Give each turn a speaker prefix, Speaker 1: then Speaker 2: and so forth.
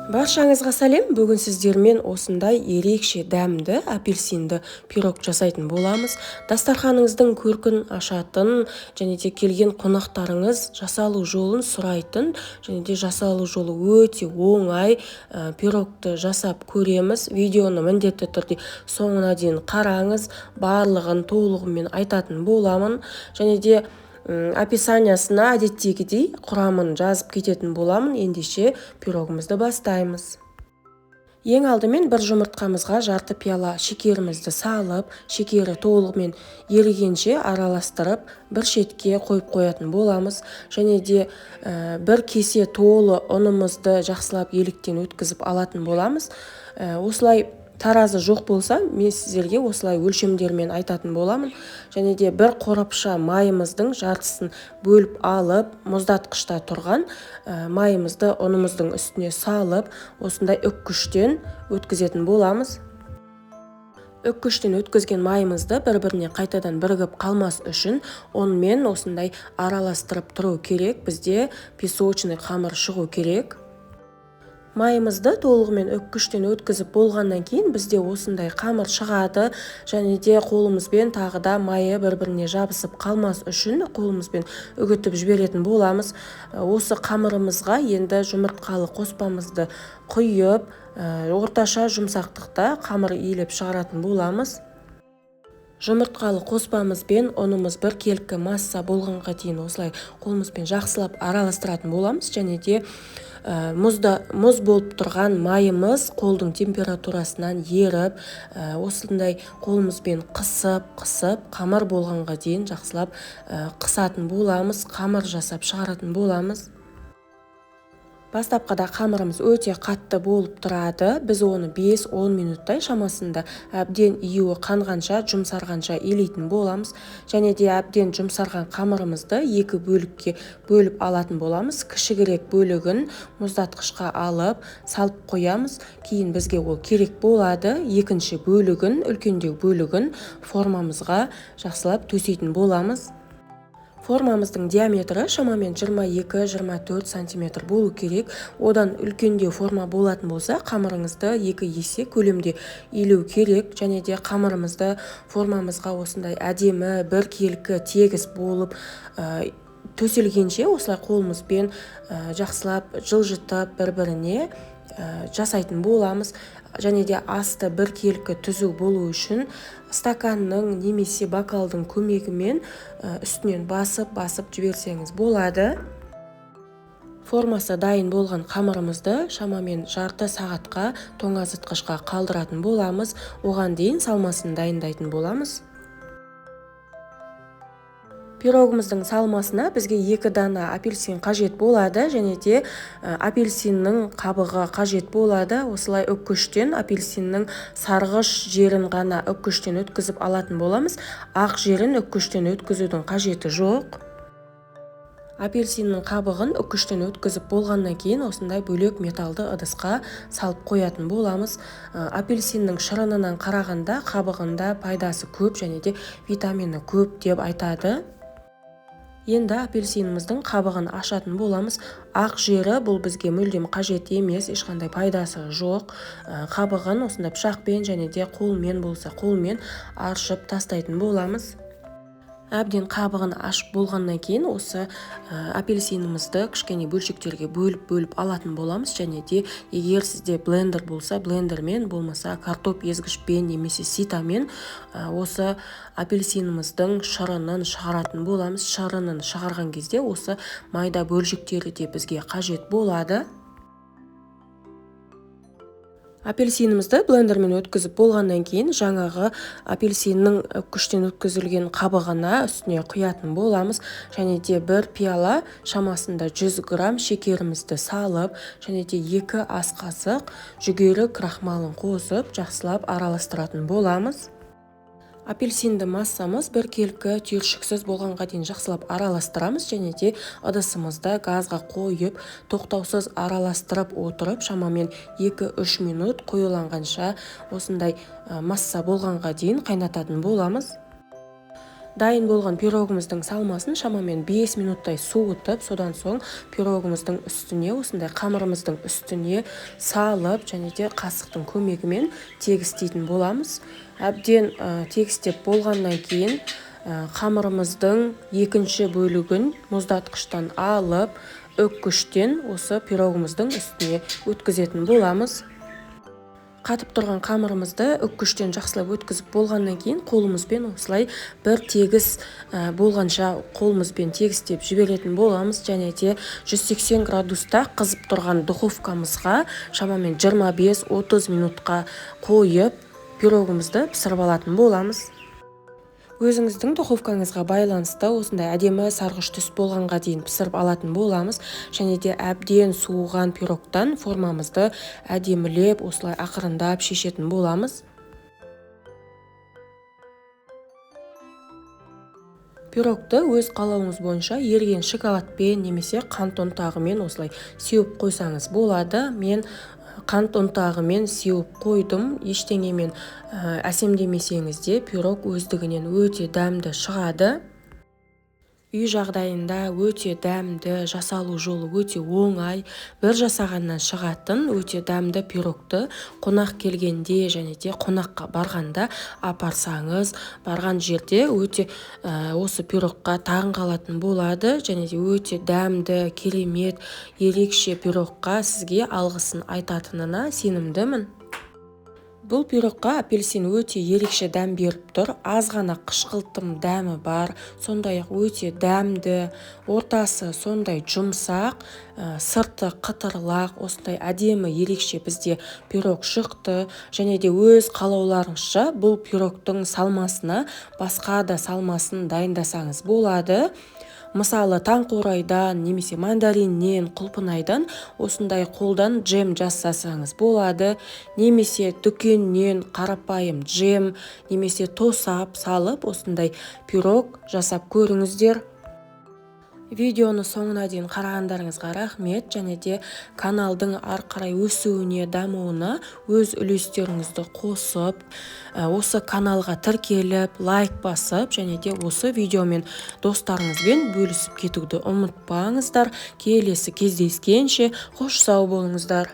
Speaker 1: Баршаңызға сәлем! Бүгін сіздермен осындай ерекше дәмді апельсинді пирог жасайтын боламыз. Дастарханыңыздың көркін ашатын және де келген қонақтарыңыз жасалу жолын сұрайтын және де жасалу жолы өте оңай пирогты жасап көреміз. Видеоны міндетті түрде соңына дейін қараңыз, барлығын толығымен айтатын боламын. Және де описаниясына әдеттегідей құрамын жазып кететін боламын. Ендеше пирогымызды бастаймыз. Ең алдымен бір жұмыртқамызға жарты пиала шекерімізді салып, шекері толығымен ерігенше араластырып, бір шетке қойып қоятын боламыз. Және де бір кесе толы ұнымызды жақсылап електен өткізіп алатын боламыз. Осылай таразы жоқ болса, мен сіздерге осылай өлшемдермен айтатын боламын. Және де бір қорапша майымыздың жартысын бөліп алып, мұздатқышта тұрған майымызды ұнымыздың үстіне салып, осындай үккіштен өткізетін боламыз. Үккіштен өткізген майымызды бір-біріне қайтадан бірігіп қалмас үшін онымен осындай араластырып тұру керек. Бізде песочный қамыр шығу керек. Майымызды толығымен үккіштен өткізіп болғаннан кейін бізде осындай қамыр шығады. Және де қолымызбен тағы да майы бір-біріне жабысып қалмас үшін қолымызбен үгітіп жіберетін боламыз. Осы қамырымызға енді жұмыртқалы қоспамызды құйып, орташа жұмсақтықта қамыр илеп шығаратын боламыз. Жұмыртқалы қоспамызбен ұнымыз біркелкі масса болғанға дейін осылай қолымызбен жақсылап араластыратын боламыз. Және де мұз болып тұрған майымыз қолдың температурасынан еріп, осындай қолымызбен қысып, қамыр болғанға дейін жақсылап қысатын боламыз, қамыр жасап шығаратын боламыз. Бастапқыда қамырымыз өте қатты болып тұрады. Біз оны 5-10 минуттай шамасында әбден июі қанғанша, жұмсарғанша илейтін боламыз. Және де әбден жұмсарған қамырымызды екі бөлікке бөліп алатын боламыз. Кішігірек бөлігін мұздатқышқа алып, салып қоямыз. Кейін бізге ол керек болады. Екінші бөлігін, үлкендеу бөлігін формамызға жақсылап төсейтін боламыз. Формамыздың диаметрі шамамен 22-24 сантиметр болу керек. Одан үлкендеу форма болатын болса, қамырыңызды 2 есе көлемде илеу керек. Және де қамырымызды формамызға осындай әдемі біркелкі тегіс болып төселгенше осылай қолымызбен жақсылап жылжытып бір-біріне жасайтын боламыз. Және де асты біркелкі түзу болу үшін стаканның немесе бокалдың көмегімен үстінен басып-басып жіберсеңіз болады. Формасы дайын болған қамырымызды шамамен жарты сағатқа тоңазытқышқа қалдыратын боламыз. Оған дейін салмасын дайындайтын боламыз. Пирогымыздың салмасына бізге 2 дана апельсин қажет болады, және де апельсиннің қабығы қажет болады. Осылай үккіштен апельсиннің сарғыш жерін ғана үккіштен өткізіп алатын боламыз. Ақ жерін үккіштен өткізудің қажеті жоқ. Апельсиннің қабығын үккіштен өткізіп болғаннан кейін осындай бөлек металды ыдысқа салып қоятын боламыз. Апельсиннің шырынынан қарағанда қабығында пайдасы көп және де витамині көп деп айтады. Енді апельсиніміздің қабығын ашатын боламыз. Ақ жері бұл бізге мүлдем қажет емес, ешқандай пайдасы жоқ. Қабығын осындай пышақпен және де қолмен болса қолмен аршып тастайтын боламыз. Әбден қабығын ашып болғаннан кейін осы апельсинімізді кішкене бөлшектерге бөліп-бөліп алатын боламыз. Және де егер сізде блендер болса, блендермен, болмаса картоп езгішпен немесе ситамен осы апельсиніміздің шырынын шығаратын боламыз. Шырынын шығарған кезде осы майда бөлшектері де бізге қажет болады. Апельсинімізді блендермен өткізіп болғаннан кейін жаңағы апельсиннің күштен өткізілген қабығына үстіне құятын боламыз. Және де бір пиала шамасында 100 грамм шекерімізді салып, және де 2 ас қасық жүгері крахмалын қосып, жақсылап араластыратын боламыз. Апельсинді массамыз біркелкі түйіршіксіз болғанға дейін жақсылап араластырамыз. Және де ыдысымызды газға қойып, тоқтаусыз араластырып отырып, шамамен 2-3 минут қоюланғанша осындай масса болғанға дейін қайнататын боламыз. Дайын болған пирогымыздың салмасын шамамен 5 минуттай суытып, содан соң пирогымыздың үстіне, осындай қамырымыздың үстіне салып, және де қасықтың көмегімен тегістейтін боламыз. Әбден тегістеп болғаннан кейін қамырымыздың екінші бөлігін мұздатқыштан алып, үккіштен осы пирогымыздың үстіне өткізетін боламыз. Қатып тұрған қамырымызды үккіштен жақсылап өткізіп болғаннан кейін қолымызбен осылай бір тегіс болғанша қолымызбен тегістеп жіберетін боламыз. Және де 180 градуста қызып тұрған духовкамызға шамамен 25-30 минутқа қойып пирогымызды пісіріп алатын боламыз. Өзіңіздің духовкаңызға байланысты осындай әдемі сарғыш түс болғанға дейін пісіріп алатын боламыз. Және де әбден суыған пирогтан формамызды әдемілеп осылай ақырындап шешетін боламыз. Пирогты өз қалауыңыз бойынша еріген шоколадпен немесе қант ұнтағымен осылай сеуіп қойсаңыз болады. Мен қант ұнтағымен сеуіп қойдым. Ештеңемен әсемдемесеңіз де пирог өздігінен өте дәмді шығады. Үй жағдайында өте дәмді, жасалу жолы өте оңай, бір жасағаннан шығатын өте дәмді пирогты қонақ келгенде және де қонаққа барғанда апарсаңыз, барған жерде өте осы пирогқа таң қалатын болады. Және де өте дәмді, керемет, ерекше пирогқа сізге алғысын айтатынына сенімдімін. Бұл пирогқа апельсин өте ерекше дәм беріп тұр. Аз ғана қышқылтым дәмі бар, сондай-ақ өте дәмді, ортасы сондай жұмсақ, сырты қытырлақ, осындай әдемі ерекше бізде пирог шықты. Және де өз қалауларыңызша бұл пирогтың салмасына басқа да салмасын дайындасаңыз болады. Мысалы, таңқурайдан немесе мандариннен, құлпынайдан осындай қолдан джем жасасаңыз болады. Немесе дүкеннен қарапайым джем немесе тосап салып осындай пирог жасап көріңіздер. Видеоны соңына дейін қарағандарыңызға рахмет. Және де каналдың ары қарай өсуіне, дамуына өз үлестеріңізді қосып, осы каналға тіркеліп, лайк басып, және де осы видеомен достарыңызбен бөлісіп кетуді ұмытпаңыздар. Келесі кездескенше қош сау болыңыздар.